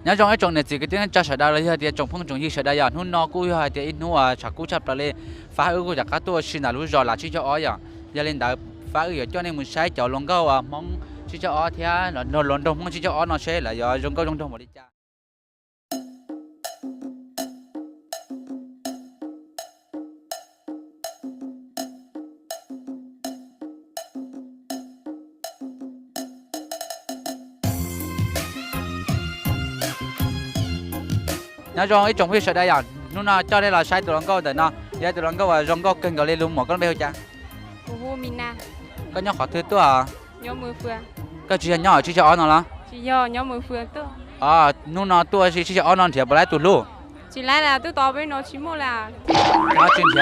Nyob zoo ib tsoom niam txiv kwv tij neej tsa sawv daws los yog tias tsoom phooj tsoom ywg sawv daws yom, hnub no kuj yog hais tias ib hnub tshav kub tshaj plaws li, fab wb kuj rov qab tuaj ua si ntawm lub zos Lam Tsib Caug Ob yom. Yog li ntawd fab wb yuav coj nej mus saib cov hluas nkauj Hmoob Tsib Caug Ob thiab los nrog hluas nraug Hmoob Tsib Caug Ob no seb lawv yuav zoo nkauj zoo nraug npaum li cas. Nyob zoo ib tsoom phooj ywg sawv daws yom, hnub no coj nej los saib tus hluas nkauj ntawm no, yog tus hluas nkauj uas zoo nkauj kawg nkaus li, lub muam koj lub npe hu cas? Koj nyob qhov twg tuaj? Koj tsis yog nyob Tsib Caug Ob no los? Hnub no tuaj ua si Tsib Caug Ob no nrhiav puas laib tus hlub? Tsis nrhiav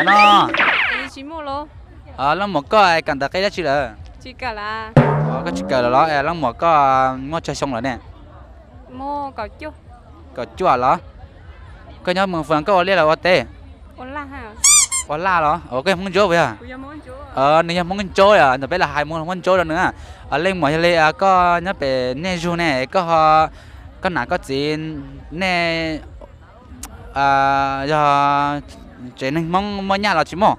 no. Leej muam koj kawm ntawv qib dab tsi lawm? Koj tsis kawm lawm los? Leej muam koj muaj tsawg xyoo lawm ne? Kaum cuaj los? Koj nyob Moos Fas koj ua liaj los ua teb? Ua laj los? Koj yog Hmoob Ntsuab puas yog? Nws yog Hmoob Ntsuab os, ntawm peb los hais Hmoob Ntsuab rau nws. Leej muam, yog li koj nyob pem nej zug ne, koj, koj nam koj txiv nej yog tsev neeg Hmoob muaj nyaj los tsis muaj?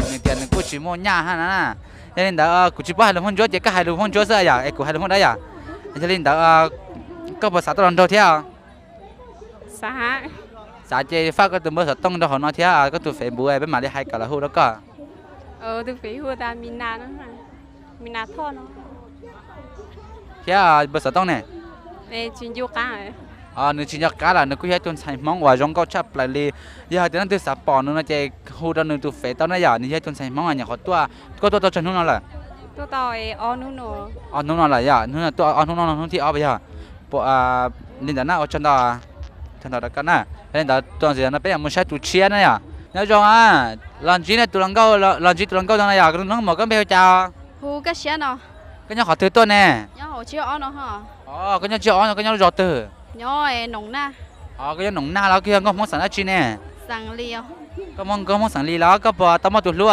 Nws tias nws kuj tsis muaj nyaj hab na. Yog li ntawd kuv tsis paub hais lus Hmoob Ntsuab ces koj hais lus Hmoob Ntsuab xwb yom, es kuv hais lus Hmoob Dawb yom. Yog li ntawd koj puas xav tuaj los nraug thiab? Xav ces faj koj tus npawb xov tooj rau hauv no thiab koj tus Facebook peb mam li hais kom lawv hu rau koj. Thiab npawb xov tooj ne? Nws tsis nco qab lawm, nws kuj yog ib tug ntxhais Hmoob uas zoo nkauj tshaj plaws li. Yog hais tias leej twg xav pom nws no ces hu rau nws tus Facebook tau na yom, nws yog ib tug ntxhais Hmoob nyuam qhuav tuaj. Koj tuaj tau tsawg hnub no lawm? Ob hnub no lawm yom, hnub no tuaj ob hnub no hnub thib ob puas yog? Li ntawd na ua tsaug ntau, tsaug ntau rau koj na. Li ntawd txuas ntxiv no peb yuav mus saib tus tshiab na yom. Nyob zoo, los ntsib tus hluas nkauj, los ntsib tus hluas nkauj no na yom, leej muam koj npe hu cas? Koj nyob qhov twg tuaj ne? Koj nyob Tsib Caug Ob no, koj nyob Tsib Caug Ob no koj nyob lub zos twg? Koj nyob Noom Nag los koj yog nkauj Hmoob xeem dab tsi ne? Koj nkauj Hmoob xeem Lis los koj puas tau muaj tus hlub?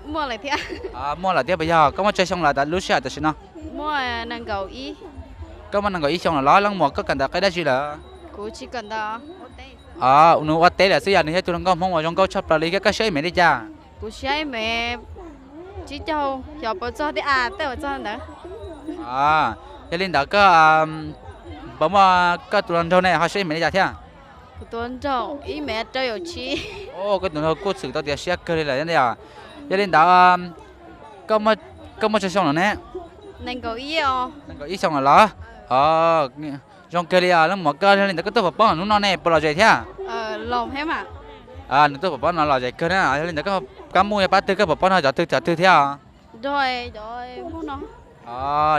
Muaj lawm thiab puas yog? Koj muaj tsawg xyoo lawm lub sij hawm tam sim no? Koj muaj nees nkaum ib xyoo lawm los? Leej muam koj kawm ntawv qib dab tsi lawm? Nws ua teb lawm xwb yog, nws yog tus hluas nkauj Hmoob uas zoo nkauj tshaj plaws li, koj siab ib mev li cas? Tsib caug xyov puas txog thiab, tej uas txog ntawd. Yog li ntawd koj puas muaj, koj tus hluas nraug ne ho siab ib mev li cas thiab? Kuv tus hluas nraug ib mev rau caum tsib. Koj tus hluas nraug kuj txwm tau tias siab kawg li lawm yom. Yog li ntawd koj muaj tsawg xyoo lawm ne? Nees nkaum ib xyoo lawm los? Zoo kawg li os leej muam koj. Yog li ntawd koj tuaj pov pob hnub no ne puas lom zem thiab? Nws tuaj pov pob no lom zem kawg na. Yog li ntawd koj muaj yog pab twg, koj pov pob no cov twg cov twg thiab?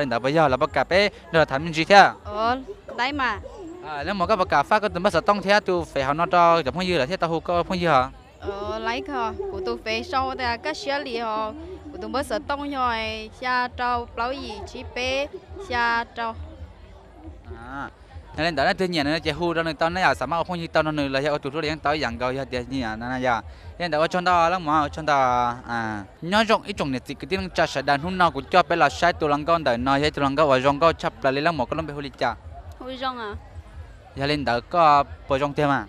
Li ntawd puas yog los puas kam peb nrog tham me ntsis thiab? Leej muam koj puas kam faj koj tus npawb xov tooj thiab tus Facebook hauv no rau cov phooj ywg lawv thiaj tau hu koj phooj ywg os? Kuv tus Facebook sau tias Kaj Siab Lis, kuv tus npawb xov tooj yog xya rau plaub yim tsib peb xya rau. Yog li ntawd leej twg nyiam nws ces hu rau nws tau ne yom, xav mas ua phooj ywg tau nrog nws los yog ua tus hlub los yeej tau ib yam nkaus yog tias nyiam na yom. Yog li ntawd ua tsaug ntau leej muam, ua tsaug ntau. Nyob zoo ib tsoom niam txiv kwv tij neej tsa sawv daws, hnub no kuv coj peb los saib tus hluas nkauj ntawm no yog ib tug hluas nkauj uas zoo nkauj tshaj plaws li. Leej muam koj lub npe hu li cas? Yog li ntawd koj puas zoo tiag mas?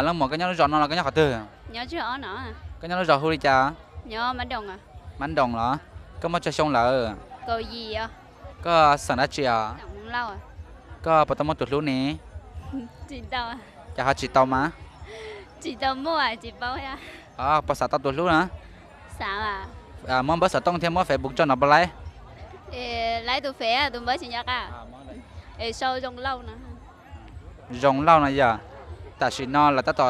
Leej muam koj nyob lub zos no los koj nyob qhov twg? Koj nyob lub zos hu li cas? Mab Nroos los? Koj muaj tsawg xyoo lawm? Koj xeem dab tsi os? Koj puas tau muaj tus hlub ne? Cas ho tsis tau mas? Puas xav tau tus hlub na? Muab npawb xov tooj thiab muab Facebook tso no puas laib? Zoo Lauj no yog, tam sim no lawv tab tom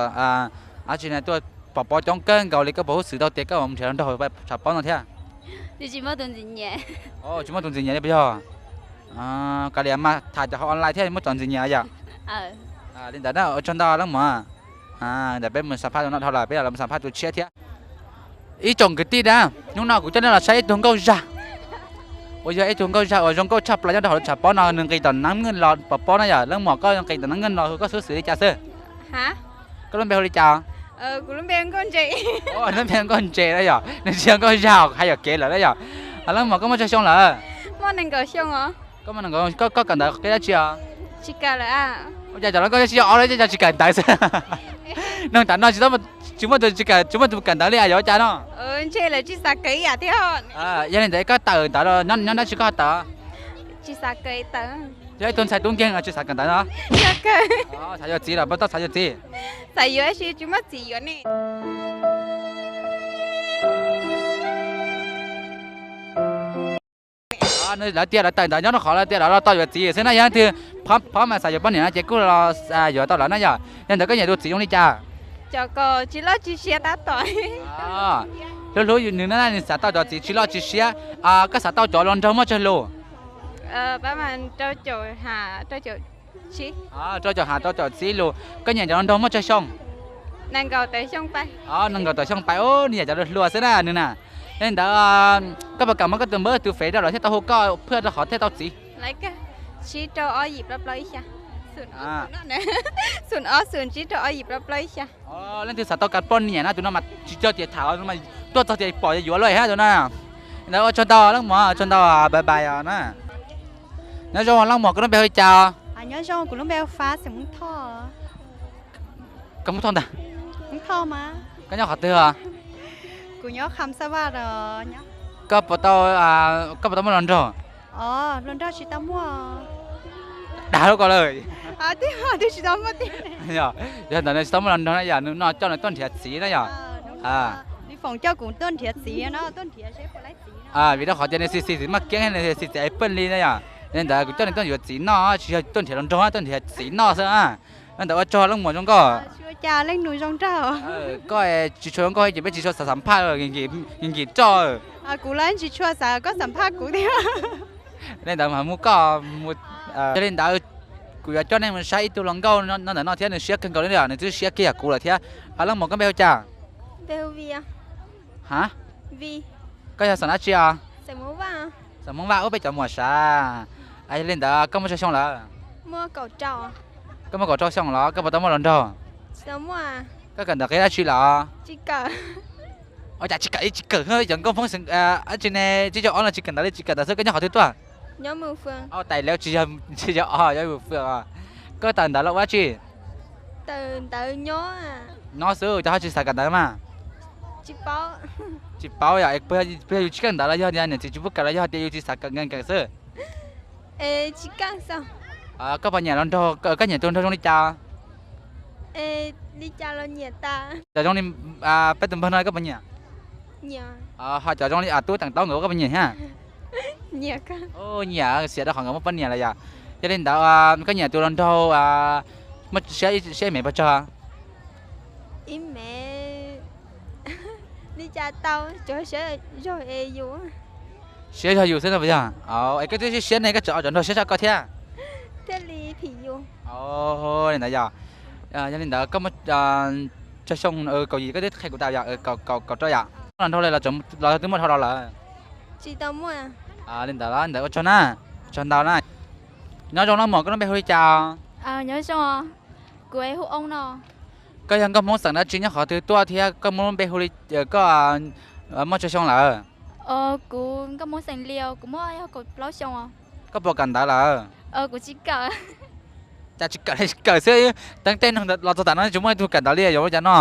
dab tsi na tuaj pov pob coob kawg nkaus li, koj puas huj xwm tau tias koj mus nrhiav nraug tshav pob no thiab? Tsis muaj tus ntxim nyiam li puas yog? Kav liam mas tham cov hauv online thiab muaj cov ntxim nyiam yom. Li ntawd na ua tsaug ntau leej muam. Ntawm peb mus xam phaj tus no dhau lawm peb los mus xam phaj tus tshiab thiab. Ib tsoom kwv tij na, hnub no kuv coj nej los saib ib tug nkauj zag uas yog ib tug nkauj zag uas zoo nkauj tshaj plaws nyob rau hauv lub tshav pob no, nws nqis tom neeb nkeeg los pov pob na yom. Leej muam koj nqis tom neeb nkeeg los hu koj xub xwm li cas xwb? Koj lub npe hu li cas? Kuv lub npe Nkauj Ntse. Lub npe Nkauj Ntse na yom, nws tsis yog Nkauj Zag, hais yuam kev lawm na yom. Leej muam koj muaj tsawg xyoo lawm? Muaj nees nkaum xyoo os. Koj muaj nees nkaum, koj koj kawm ntawv qib dab tsi os? Tsis kawm lawm. Ua cas cov hluas nkauj tsis yog ob lawm, cas tsis kawm ntawv xwb? Neeg tam no tsis muaj tus tsis kawm, tsis muaj tus kawm ntawv li, yog ua cas no? Ntshe lawv tsis xav kawm ib yam thiab. Yog li ntawd koj tawm ntawv los nyob dab tsi koj ho tawm? Tsis xav kawm tawm. Yog ib tug ntxhais tub nkeeg tsis xav kawm ntawv no. Xav yuav txiv los puas tau xav yuav txiv? Xav yuav tab sis tsis muaj txiv yuav ne. Lawv tias lawv tawm ntawv nyob rau qhov lawv tias lawv los tau yuav txiv xwb na, yog leej twg phob mas xav yuav poj niam no ces kuj los yuav tau lawv na yom. Yog ntawd koj nyiam tus txiv zoo li cas? Cov kom tsis loj tsis siab tab tom. Hlub hlub nws na, nws xav tau cov txiv tsis loj tsis siab. Koj xav tau cov hluas nraug muaj tsawg lus? Rau caum ha rau caum txib lus. Koj nyiam cov hluas nraug muaj tsawg xyoo? Nees nkaum tawm xyoo pais. Nws yog cov hluas xwb na nws na. Yog li ntawd koj puas kam muab koj tus npawb tus fev rau lawv thiaj tau hu koj phaj rau qhov thiaj tau txiv? Leej twg xav tau kam poj niam na, tus no mas tsis txog tias tham, tuaj txog tias pom yuav lawm hab tus no. Li ntawd ua tsaug ntau leej muam, ua tsaug ntau, bye bye os na. Nyob zoo leej muam, koj lub npe hu li cas? Nyob zoo, kuv lub npe hu Fab, xeem Hmoob Thoj. Koj Hmoob Thoj ntag? Koj nyob qhov twg os? Kuv nyob Kham Xab Vaj os. Koj puas tau, koj puas tau muaj hluas nraug? Hluas nraug tsis tau muaj. Dag lub ko lawm. Twb tsis tau muaj tiag. Yog ntawd nws tsis tau muaj hluas nraug na yom, nws no coj nws tuaj nrhiav txiv na yom. Nws foom coj kuv tuaj nrhiav txiv no, tuaj nrhiav seb puas laib txiv no. Vim rau qhov tias nws xis xis txiv maj kiab, nws xis txiv paj li na yom. Yog li ntawd kuv coj nws tuaj yuav txiv noj, tsis yog tuaj nrhiav hluas nraug, tuaj nrhiav txiv noj xwb. Yog ntawd ua tsaug leej muam zoo nkauj. Cas leej nus zoo nraug. Koj tsis tshua zoo nkauj ces peb tsis tshua xav xam phaj, nkim roj. Kuv los tsis tshua xav koj xam phaj kuv thiab. Li ntawd mas mus koj. Yog li ntawd kuv yuav coj nej mus saib ib tug hluas nkauj no ntawm no thiab, nws siab kawg nkaus li yom, nws twb siab kiag yam kuv lawm thiab. Leej muam koj npe hu cas? Ha? Koj yog xeem dab tsi os? Xeem Hmoob Vaj, ub peb cov muam sav. Yog li ntawd koj muaj tsawg xyoo lawm? Koj muaj kaum rau xyoo los koj puas tau muaj hluas nraug? Koj kawm ntawv qib dab tsi lawm? Ua cas tsis kawm li tsis kawm, cov nkauj Hmoob dab tsi ne, tsib caug ob no tsis kawm ntawv li tsis kawm ntawv xwb, koj nyob qhov twg tuaj? Tais Lawv tsis yog, tsis yog os, yog Mus Fwm os. Koj tawm ntawv los ua dab tsi? Nyob xwb, cas ho tsis xav kawm ntawv mas? Tsis paub yom, puas yog yus tsis kawm ntawv los yog tias niam txiv tsis pub kawm los yog tias yus tsis xav kawm nkees kawm xwb? Koj puas nyiam hluas nraug, koj nyiam tus nraug zoo li cas? Cov zoo li peb tus npawg no koj puas nyiam? Ho cov zoo li tub teem taub nkawd koj puas nyiam thiab? Nyiam, xiam rau qhov nkawd muaj poj niam lawm yom. Yog li ntawd koj nyiam tus hluas nraug siab, siab ib mev puas tsawg? Siab zog yus xwb no puas yog? Es koj twb siab siab ne, koj tseem ua cov nraug siab tshaj koj thiab. Li ntawd yog, yog li ntawd koj muaj tsawg xyoo? Kaum yim koj twb qhia kuv tas yom, kaum rau yom. Hluas nraug li los twb muaj dhau los lawm? Li ntawd los ntawd ua tsaug na, tsaug ntau na. Nyob zoo leej muam, koj lub npe hu li cas? Nyob zoo, kuv hu Oo no. Koj yog nkauj Hmoob xeem dab tsi, nyob qhov twg tuaj thiab koj muaj lub npe hu li, koj muaj tsawg xyoo lawm? Kuv nkauj Hmoob xeem Lias, kuv muaj yog kaum plaub xyoo os. Koj puas kawm ntawv lawm? Kuv tsis kawm. Cas tsis kawm li tsis kawm xwb, teeb tej neeg los txog tam no tsis muaj ib tug kawm ntawv li, yog ua cas no?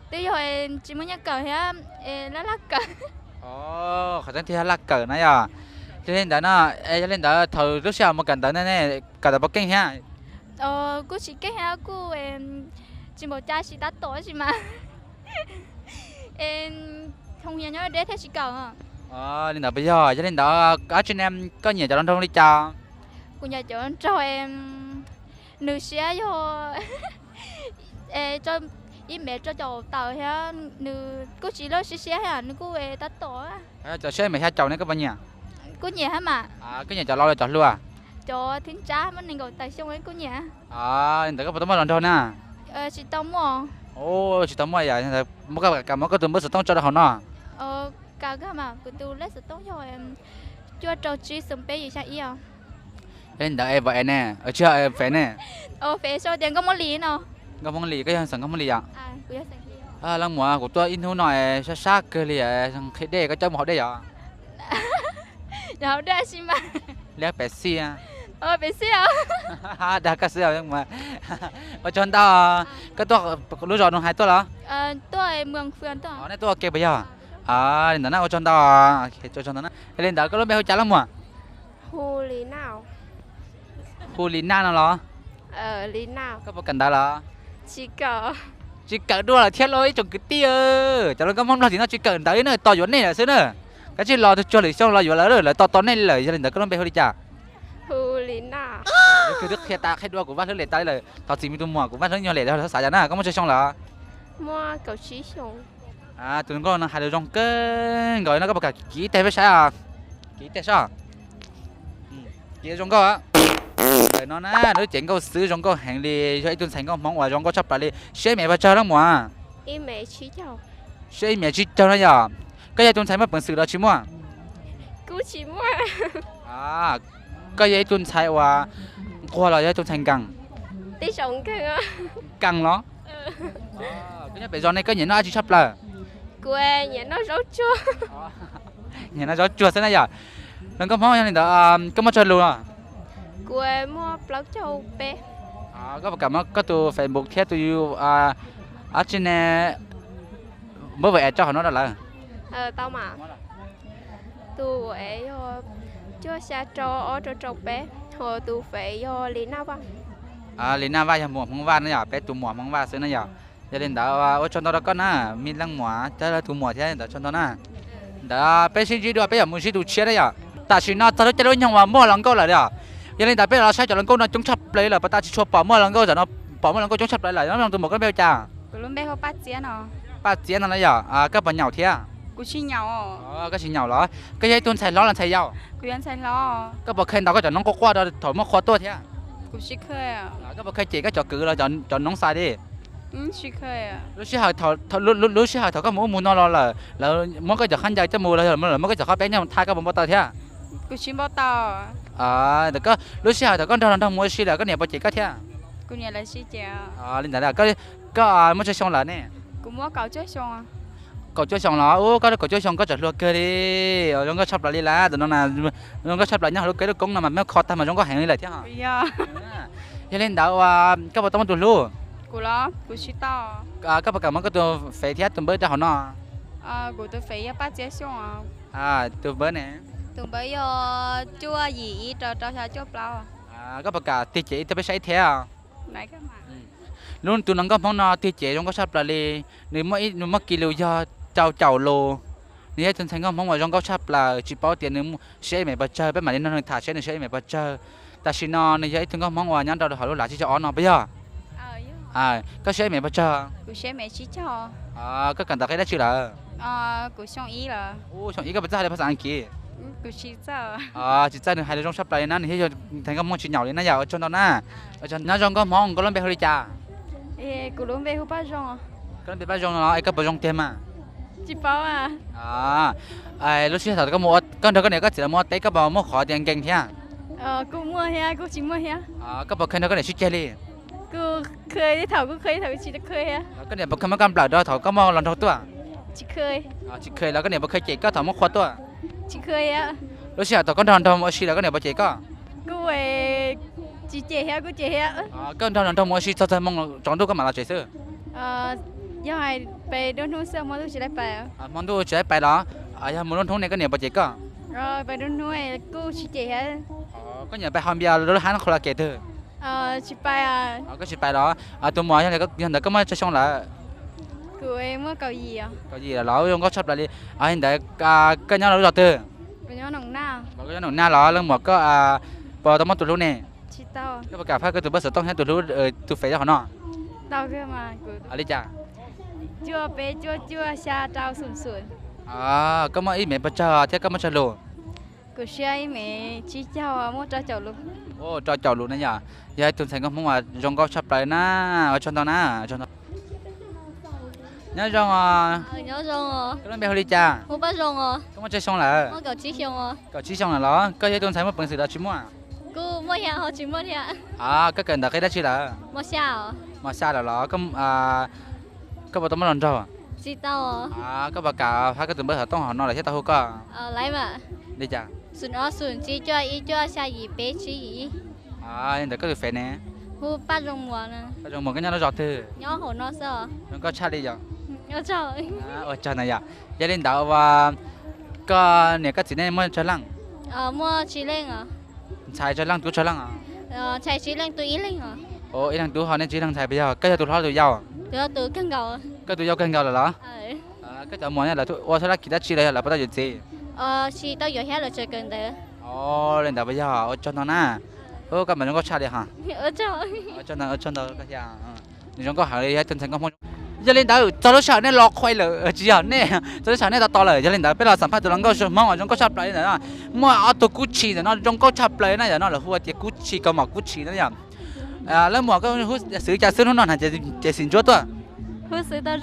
Twb yog tsis muaj nyiaj kawm thiab, laj laj kawm. Qhov tseeb tiag laj kawm na yog. Yog li ntawd no, yog li ntawd thaum lub sij hawm mus kawm ntawv ne, kawm ntawv puas keej thiab? Kuj tsis keej thiab, kuj tsis npaum cas, tsis tab tom tab sis mas hoo nyob deb thiab tsis kawm. Li ntawd puas yog? Yog li ntawd dab tsi ne, koj nyiam cov hluas nraug li cas? Kuv nyiam cov nraug nws siab yog ib mev rau caum tawm thiab nws kuj tsis loj siab siab thiab nws kuj tab tom. Cov siab ib mev xya caum ne koj puas nyiam? Kuj nyiam thiab mas. Koj nyiam cov laus los cov hluas? Cov thwb ntsab muaj nees nkaum tawm xyoo kuj nyiam. Li ntawd koj puas tau muaj hluas nraug na? Tsis tau muaj. Tsis tau muaj yom, muab koj tus npawb xov tooj tso rau hauv no. Kuv tus lej xov tooj yog cuaj rau tsib xoom peb yim xya ib os. Li ntawd es vauv es ne, tsis yog fev ne? Fev sau tias Nkauj Hmoob Lis no. Nkauj Hmoob Lis, koj yog xeem Nkauj Hmoob Lis yom? Kuv yog xeem Lis. Leej muam, kuv tuaj ib hnub no sab sab kawg li, qhia dej, koj coj mus haus dej yom? Liab pem xij. Dag koj xwb. Ua tsaug ntau. Koj tuaj lub zos no hais tuaj los? Nej tuaj ua ke puas yog? Li ntawd na, ua tsaug ntau. Yog li ntawd koj lub npe hu cas leej muam? Hu Li Naj no los? Koj puas kawm ntawv los? Tsis kawm dua lawm thiab lauj ib tsoom kwv tij. Cov hluas nkauj Hmoob Nplog tim no tsis kawm ntawv li na, tos yuav nej lawm xwb na. Kav tsij los tug cuag lwm xyoo los yuav lawm, lawv tos tos nej li lawm. Yog li ntawd koj lub npe hu li cas? Hu Li Naj. Twb qhia tas qhia dua kuv vaj hlwb lem tas li lawm, thov txim me tus muam, kuv vaj hlwb nyuag lem, xav yam na. Koj muaj tsawg xyoo lawm? Tus nkauj no hais lus zoo kawg nkaus no, koj puas kam kiv ib teg peb saib os? Kiv ib teg saib. Kiv zoo nkauj. Ntawm no na, lub cev nkauj xwb zoo nkauj heev li, yog ib tug ntxhais nkauj Hmoob uas zoo nkauj tshaj plaws li. Siab ib mev pes tsawg leej muam? Siab ib mev tsib caug na yom. Koj yog ib tug ntxhais muaj peev xwm los tsis muaj? Koj yog ib tug ntxhais uas nquag los yog ib tug ntxhais nkees? Nkees los? Koj nyob pem zos ne koj nyiam noj dab tsi tshaj plaws? Nyiam noj zaub tsuag xwb na yom. Hluas nkauj Hmoob, yog li ntawd koj muaj tsawg lus? Koj puas kam muab koj tus Facebook thiab tus dab tsi ne, muab vaj es tso hauv no rau lawv. Tus es yog cuaj xya rau ob rau rau peb, ho tus fev yog Li Naj Vaj. Li Naj Vaj yog muam Hmoob Vaj na yom, peb tus muam Hmoob Vaj xwb na yom. Yog li ntawd ua tsaug ntau rau koj na, me leej muam thiab tus muam thiab ntawd tsaug ntau na. Ntawd peb sib ntsib dua peb yuav mus ntsib tus tshiab na yom. Tam sim no txog lub caij lub nyoog uas muaj hluas nkauj lawm yom. Yog li ntawd peb los saib cov hluas nkauj no coob tshaj plaws li lawm, puas tas tsis tshua pom muaj hluas nkauj, tam no pom muaj hluas nkauj coob tshaj plaws lawm. Nyob zoo tus muam, koj lub npe hu cas? Paj Txiab no na yom. Koj puas nyaum thiab? Koj tsis nyaum los? Koj yog ib tug ntxhais hlob los ntxhais yau? Koj puas khaws ntaus koj cov noob quaj quaj rau thaum muab qhua tuaj thiab? Koj puas khaws cem koj cov kwv los cov noob xas li? Lub sij hawm thaum koj mus ub mus no los lawm, lawv muab koj cov khaub ncaws coj mus los lawv muab koj cov qhov peb nyob thaj koj puas npau taws thiab? Lub sij hawm thaum koj nrog hluas nraug mus ua si lawm koj niam puas cem koj thiab? Li ntawd, koj muaj tsawg xyoo lawm ne? Kaum cuaj xyoo los? Ub, koj kaum cuaj xyoo koj tseem hluas kawg li. Zoo nkauj tshaj plaws li lawm, tam no zoo nkauj tshaj plaws, nyob hauv lub koob lub koob no mas muab kho tag mas zoo nkauj heev li lawm thiab. Yog li ntawd koj puas tau muaj tus hlub? Koj puas kam muab koj tus fev thiab tus npawb rau hauv no? Tus npawb ne? Tus npawb yog cuaj yim ib rau rau xya cuaj plaub. Koj puas kam tig cem rau peb saib thiab? Lub tus hluas nkauj Hmoob no tig cem zoo nkauj tshaj plaws li. Nws muaj kis lus yog rau caum lus. Nws yog ib tug ntxhais nkauj Hmoob uas zoo nkauj tshaj plaws, tsis paub tias nws siab ib mev pes tsawg, peb mam li nrog nws tham seb nws siab ib mev pes tsawg. Tam sim no nws yog ib tug nkauj Hmoob uas nyob rau hauv lub lav tsib caug ob no puas yog? Koj siab ib mev pes tsawg? Koj kawm ntawv qib dab tsi lawm? Ub, xyoo ib koj puas txawj hais lus phas xas Askiv? Tsis txawj, nws hais lus zoo tshaj plaws li na, nws thiaj yog ntxhais nkauj Hmoob tsis nyaum li na yom. Ua tsaug ntau na. Nyob zoo nkauj Hmoob, koj lub npe hu li cas? Koj lub npe Paj Zoo no los es koj puas zoo tiag mas? Lub sij hawm thaum koj nrog koj niam koj txiv lawv mus ua teb koj puas muaj qhov tias nkees thiab? Koj puas khaws nrog koj niam sib ceg li? Koj niam puas khaws muab koj nplawm rau thaum koj muaj hluas nraug tuaj? Tsis khaws los koj niam puas khaws cem koj thaum muab qhua tuaj? Lub sij hawm thaum koj nrog hluas nraug mus ua si lawm koj niam puas cem koj? Koj nrog hluas nraug mus ua si txog txog hmo tsaus ntuj koj mam los tsev xwb? Hmo ntuj tsis laib pais los? Yog mus lub hnub ne koj niam puas cem koj? Koj niam pais haus npias lub hab qhov los kev twg? Koj tsis pais los? Tus muam, yog ntawd koj muaj tsawg xyoo lawm? Kaum yim lawm los, zoo nkauj tshaj plaws li. Li ntawd koj nyob lub zos twg? Koj nyob Noom Naj los leej muam koj puas tau muaj tus hlub ne? Koj puas kam fab koj tus npawb xov tooj thiab tus hlub, tus fev rau hauv no? Li cas? Koj muaj ib mev pes tsawg thiab koj muaj tsawg lus? Rau caum lus na yom. Yog ib tug ntxhais nkauj Hmoob uas zoo nkauj tshaj plaws na. Ua tsaug ntau na. Nyob zoo os. Koj lub npe hu li cas? Koj muaj tsawg xyoo lawm? Kaum tsib xyoo lawm los? Koj yog ib tug ntxhais muaj peev xwm los tsis muaj? Koj kawm ntawv qib dab tsi lawm? Mos xya lawm los? Koj puas tau muaj hluas nraug? Tsis tau. Koj puas kam hab koj tus npawb xov tooj hauv no lawm thiab tau hu koj? Li cas? Xoom ob xoom tsib cuaj ib cuaj xya yim peb tsib yim ib. Li ntawd koj tus fev ne? Hu Paj Zoo Muas. Paj Zoo Muas, koj nyob lub zos twg? Nyob hauv no xwb. Zoo nkauj tshaj li yom. Ua tsaug ntawd yom. Yog li ntawd ua koj niam koj txiv nej muaj tsawg leej? Muaj tsib leej. Ntxhais tsawg leej tub tsawg leej? Ntxhais tsib leej tub ib leeg. Ib leeg tub ho nej tsib leeg ntxhais puas yog? Koj yog tus hlob tus yau? Koj tus yau kawg nkaus lawm los? Koj cov muam lawv ua txhua lab kis dab tsi los yog lawv puas tau yuav txiv? Tsis tau yuav thiab lawv tseem kawm ntawv. Li ntawd puas yog? Ua tsaug ntau na. Koj mas zoo nkauj tshaj li hos. Ua tsaug ntau, ua tsaug ntau koj thiab. Nws zoo nkauj heev li, yog ib tug ntxhais nkauj Hmoob. Yog li ntawd txog lub sij hawm nej los qhuav lawm, tsis yog nej, txog lub sij hawm nej tau tos lawm, yog li ntawd peb los xam phaj tus hluas nkauj Hmoob uas zoo nkauj tshaj plaws li ntawd. Muaj ob tug Kub Tshis ntawm no zoo nkauj tshaj plaws na, yog no lawv hu tias Kub Tshis kaus mom Kub Tshis na yom. Leej muam koj hu xwv cas xwb hnub no hnav ces xim ntsuab tuaj? Hu xwv tau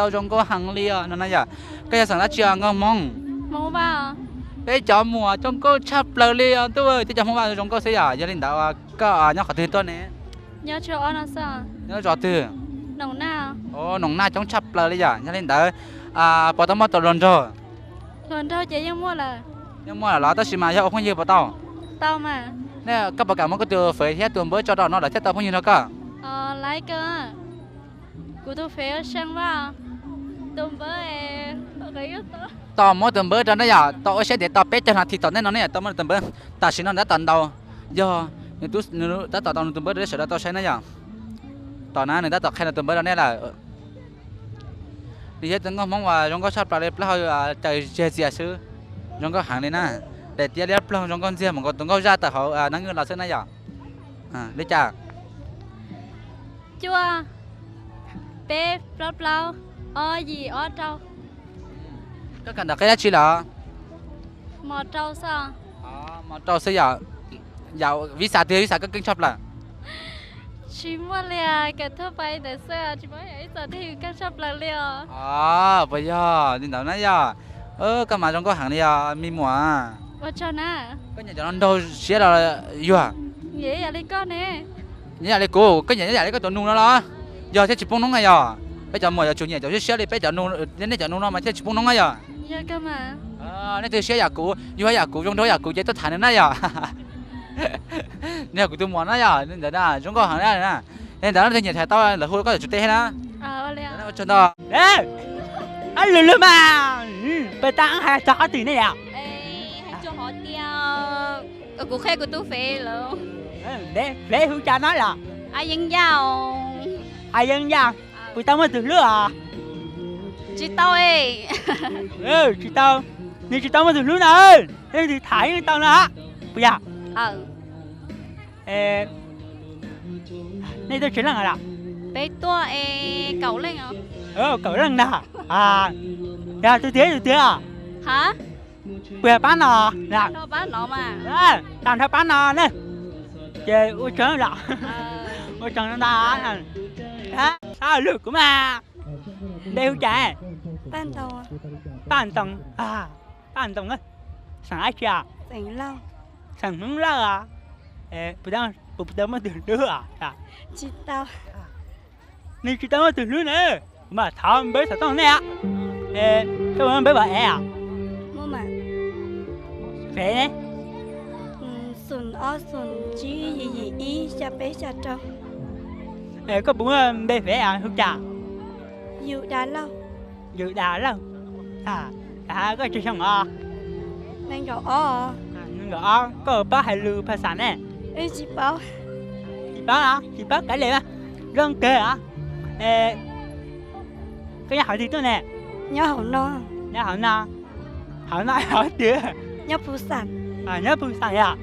zoo nkauj heev li os no na yom. Koj yog xeem dab tsi os nkauj Hmoob? Peb cov muam zoo nkauj tshaj plaws li os ntuj, peb cov Hmoob Vaj zoo nkauj xwb yom. Yog li ntawd koj nyob qhov twg tuaj ne? Nyob lub zos twg? Noom Naj coob tshaj plaws li yom. Yog li ntawd puas tau muaj tus hluas nraug? Hluas nraug ces yeej muaj lawm. Yeej muaj lawm los tab sis mas yog ua phooj ywg puas tau? Tau mas. Nej koj puas kam muab koj tus fev thiab tus npawb tso rau no lawm thiaj tau phooj ywg nrog koj? Laiv kawg. Kuv tus fev Seej Vaj, tus npawb, tos muab tus npawb rau ne yom, tos ua siab ntev tos peb caug nas this tom ntej no ne yom, tos muab tus npawb. Tam sim no nws tab tom ntaus, yog nws tab tom ntaus nws tus npawb rau nej sawv daws tau saib na yom. Tos na nws tab tom qhia nws tus npawb rau nej lawm. Nws yog tus nkauj Hmoob uas zoo nkauj tshaj plaws li, plaub hau caws zeg txias xwb, zoo nkauj heev li na. Daim tiab liab ploog zoo nkauj ntxiag mus nkaus tus nkauj zaj tawm hauv neeb los xwb na yom. Li cas? Cuaj, peb plaub plaub, ob yim ob rau. Koj kawm ntawv qib dab tsi lawm? Mos rau xwb. Mos rau xwb yom. Yam vis xas twg vis xas koj keej tshaj plaws? Tsis muaj li, kawm thaj pais ntawd xwb tsis muaj ib txoj twg keej tshaj plaws li os. Puas yog li ntawd na yom? Koj mas zoo nkauj heev li os me muam. Ua tsaug na. Koj nyiam cov no nraug siab los yuag? Nyiam ib yam li koj ne. Nyiam ib yam li kuv, koj nyiam ib yam li koj cov nus no los? Yog thiaj tsis poob noob na yom. Peb cov muam yuav tsum nyiam cov siab siab li peb cov, nej cov nus no mas thiaj tsis poob noob na yom. Nej twg siab yam kuv, yuag yam kuv, zoo nraug yam kuv ces tuaj tham nws na yom. Nws yog kuv tus muam na yom, li ntawd zoo nkauj heev na. Li ntawd leej twg nyiam tham tau lawv hu koj yuav tsum teb thiab na. Ua tsaug ntau. Ab lwg lwg mas, peb tab hais txog qhov twg ne yom? Kuv qhia kuv tus fev lawm. Fev hu cas no los? A Yeeb Yaj. A Yeeb Yaj, puas tau muaj tus hlub os? Tsis tau. Tsis tau, nws tsis tau muaj tus hlub no, leej twg tham yeej tau no, puas yog? Nej tuaj tsawg leej lawm? Peb tuaj kaum leej. Kaum leej ntag. Yog tus twg tus twg? Puas yog pab no? Tag nrho pab no na. Ces ua tsaug lawm. Ua tsaug ntau. Lwm kuv mas. Npe hu cas? Paj Ntoo. Paj Ntoo, xeem dab tsi? Xeem Hmoob Lauj. Puas tau muaj tus hlub? Tsis tau. Nws tsis tau muaj tus hlub na. Kuv mam thov npawb xov tooj nej. Koj muaj npawb pab ev? Fev ne? Xoom ob xoom tsib yim yim ib xya peb xya rau. Koj puas muaj npe fev hu cas? Yus Da Lauj. Yus Da Lauj. Koj tsawg xyoo os? Nees nkaum ob. Koj paub hais lus phas xas ne? Tsis paub. Tsis paub, tsis paub kav liam. Zoo kawg os. Koj nyob qhov twg tuaj ne? Nyob hauv no. Nyob hauv no. Hauv no hauv twg? Nyob Phu Xam. Nyob Phu Xam yom?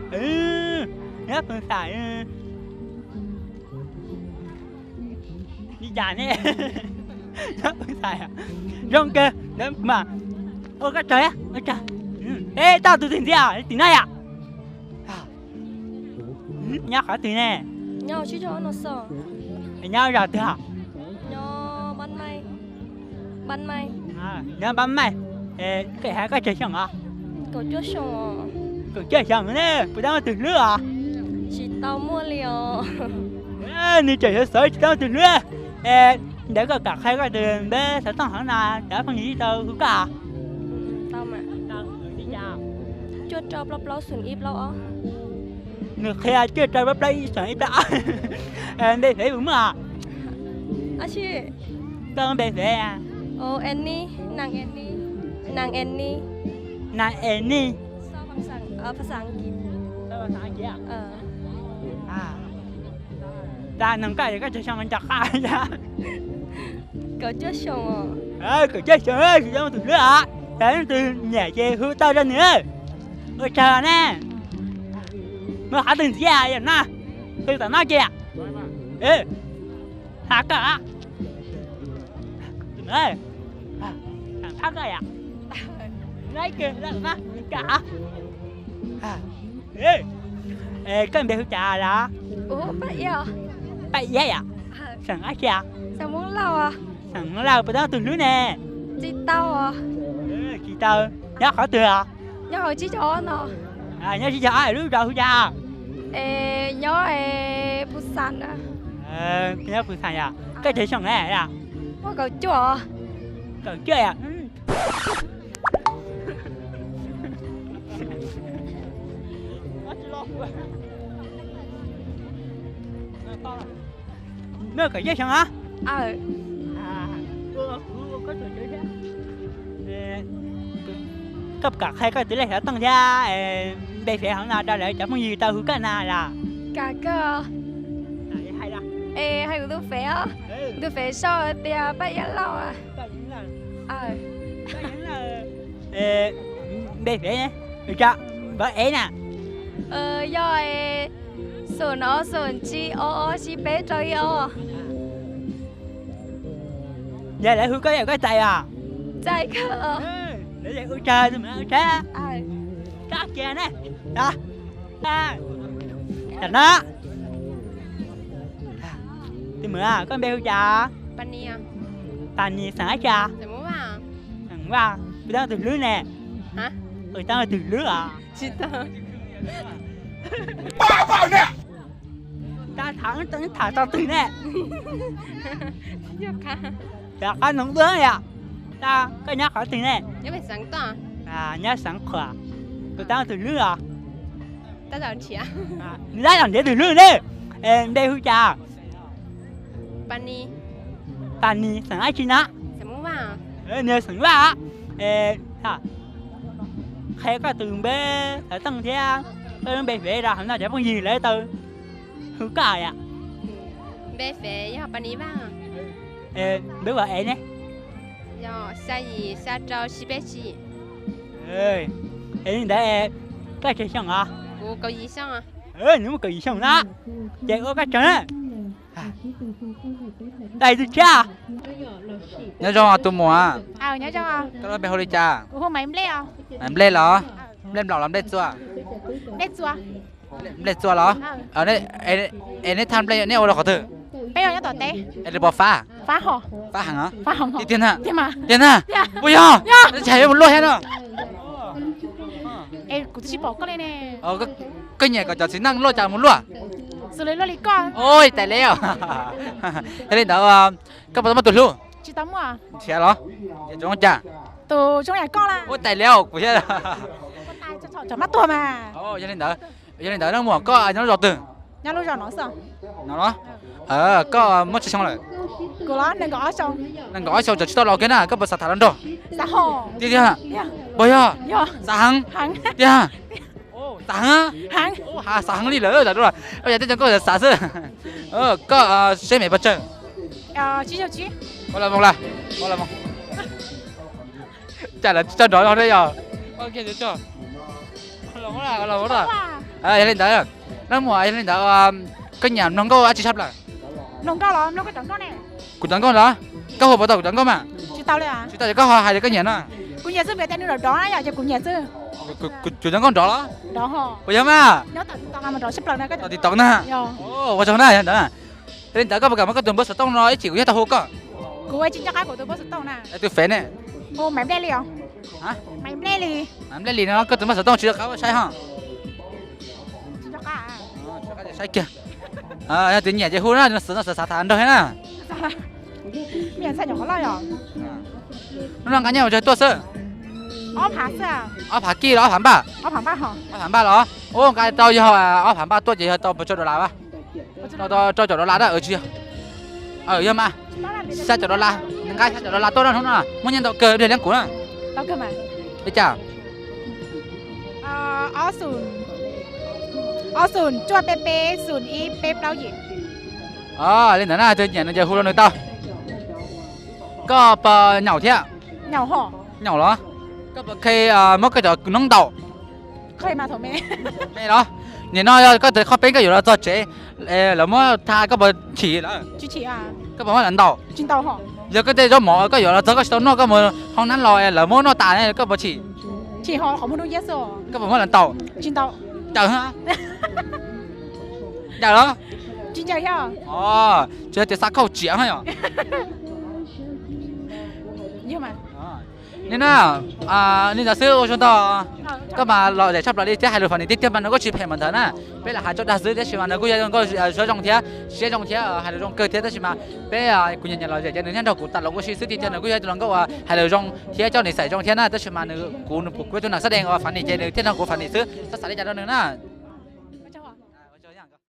Nyob Phu Xam. Li cas ne? Nyob Phu Xam. Zoo kawg mas. Ua koj tsaug, ua tsaug. Peb tau tus twg ntxiv tim no yom? Nyob qhov twg ne? Nyob zos twg? Nyob Pab Maij. Koj hais koj tsawg xyoo os? Kaum cuaj xyoo ne, puas tau muaj tus hlub os? Tsis tau muaj li os. Nws tseem yuav xav tsis tau muaj tus hlub. Es ntawd koj kam qhia koj tus npawb xov tooj hov no cov phooj ywg tau hu koj? Cuaj rau plaub plaub xoom ib plaub ob. Nws qhia cuaj rau plaub plaub ib xoom ib plaub ob. Npe fev puas muaj? Koj npe fev? Annie, Annie. Annie. Tag nws koj es koj tsawg xyoo nco qab yog? Kaum cuaj xyoo, kaum cuaj xyoo, tsis tau muaj tus hlub os. Yog leej twg nyiam ces hu tau rau nws. Ua tsaug ne. Muaj qhov twg ntxiv yom no? Twg tom no ces yom? Ha koj, thab koj yom? Koj npe hu cas los? Paj Iab yom? Xeem dab tsi? Xeem Hmoob Lauj. Puas tau tus hlub ne? Tsis tau. Nyob qhov twg os? Nyob tsib caug ob, lub zos hu cas? Nyob Phu Xas. Nyob Phu Xas yom? Koj tsawg xyoo ne? Muaj kaum cuaj. Kaum cuaj yom? Muaj kaum cuaj xyoo os. Koj puas kam qhia koj tus lej xov tooj thiab npe fev hauv no rau lawv cov phooj ywg tau hu koj na los? Kam kawg. Hais kuv tus fev os. Tus fev sau tias Paj Iab Lauj. Npe fev, npawb ev na? Yog, xoom no xoom tsib ob ob tsib peb rau ib ob. Yog lawv hu koj yog koj txais os? Txais kawg. Lawv hu tsaug tus mem hu tsaug. Kab kiag ne. Tam no, tus mem, koj npe hu cas? Pas Nis, xeem dab tsi? Xeem Vaj. Puas tau tus hlub ne? Puas tau tus hlub os? Tsis tau. Tham tau twg ne? Cov qab noog duab yom. Koj nyob qhov twg ne? Nyob xeev Qhuam. Puas tau tus hlub os? Neb los nrhiav tus hlub ne. Npe hu cas? Pas Nis, xeem dab tsi no? Nws xeem Vaj. Qhia koj tus npawb xov tooj thiab koj lub npe fev rau hauv no cov phooj ywg lawv tau hu koj yom? Npe fev yog Pas Nis Vaj. Npawb ev ne? Yog xya yim xya rau tsib peb tsib. Es li ntawd, koj tsawg xyoo os? Nws muaj kaum yim xyoo na, ces ua koj tsaug na. Tais tus tshiab. Nyob zoo tus muam. Koj lub npe hu li cas? Maiv Nplej los? Nplej Nplaum los Nplej Txua? Nplej Txua los? Es neb thaj nplej neb ua rau qhov twg? Li pov fab? Fab heev. Tiag tiag na? Tiag na? Puas yog? Tsis hais yuav mus luaj thiab no. Koj nyiam kom cov txiv neej luaj cas mus luaj? Ua tais le os. Yog li ntawd, koj puas tau muaj tus hlub? Nrhiav los? Tus zoo cas? Ua tais le os kuv thiab. Yog li ntawd, yog li ntawd leej muam koj nyob lub zos twg? No los? Koj muaj tsawg xyoo lawm? Nees nkaum ob xyoo tseem tsis tau los kiag na, koj puas xav tham hluas nraug? Tiag tiag? Puas yog? Xav heev? Tiag? Xav heev? Xav heev li lawm, yog tej cov nkauj xav xwb. Koj seb me puas tsawg? Ua los, ua los. Cas lawv tsis tso nrov no ne yog? Yog li ntawd, leej muam, yog li ntawd, koj nyiam mloog nkauj dab tsi tshaj plaws? Kuv cov nkauj los? Koj hu puas tau kuv cov nkauj mas? Tsis tau ces koj ho hais tias koj nyiam no. Kuv cov nkauj nrov los? Puas yog mas? Tom TikTok na. Ua tsaug na, yog ntawd. Yog li ntawd koj puas kam muab koj tus npawb xov tooj no ib chim kuv thiaj tau hu koj? Kuv ua tsis nco qab kuv tus npawb xov tooj na. Tus fev ne? Maiv Nplej Lis no, koj tus npawb xov tooj tsis nco qab saib ho. Saib kiag. Yog tias nyiam ces hu na, xav tham nrog thiab na. Hnub no nqa nyiaj ua tsawg tuaj xwb? Ob phav kij los ob phav npaj? Ob phav npaj los? Ua nqa tau yog ob phav npaj tuaj ces yog tau puas caum dollar? Tau rau caum dollar dab tsi? Yog mas, xya caum dollar, nqa xya caum dollar tuaj na hnub no, muaj nyiaj ntau kawg dej liab kuv na. Li cas? Ob xum cuaj peb peb xum ib peb plaub yim. Li ntawd na, tus nyiam no ces hu rau nws tau. Koj puas nyaum thiab? Nyaum los? Koj puas khe muab koj cov noob ntaus? Me los? Nim no yog koj tus qhov peeb koj yuav los txog tsev, lawv muab tha koj puas chim lawm? Koj puas muab lawv ntaus? Yog koj tej zaub mov koj yuav los txog koj tsis tau noj koj mus hoob nab los lawv muab noj tas koj puas chim? Koj puas muab lawv ntaus? Ncaws, ncaws los? Tsis yog tias xa khauj tsiav yog. Ni na, ni ntawd xwb ua tsaug ntau. Koj mas lom zem tshaj plaws li thiab hais lus fas nim tiag tiag mas nws kuj tsis phem mas ntawd na. Peb lam hais tso dag xwb tab sis mas nws kuj yog nkauj suab zoo thiab siab zoo thiab hais lus zoo kawg thiab tab sis mas peb, kuv nyiam nyiam lom zem ces nws thiaj nrog kuv tas los ua si xwb tiag tiag nws kuj yog tus hluas nkauj uas hais lus zoo thiab coj niam xaim zoo thiab na tab sis mas nws, kuv, kuv kuv tus nam xab dees uas fas nim ces nws thiaj nrog kuv fas nim xwb, txhob xav li cas rau nws na.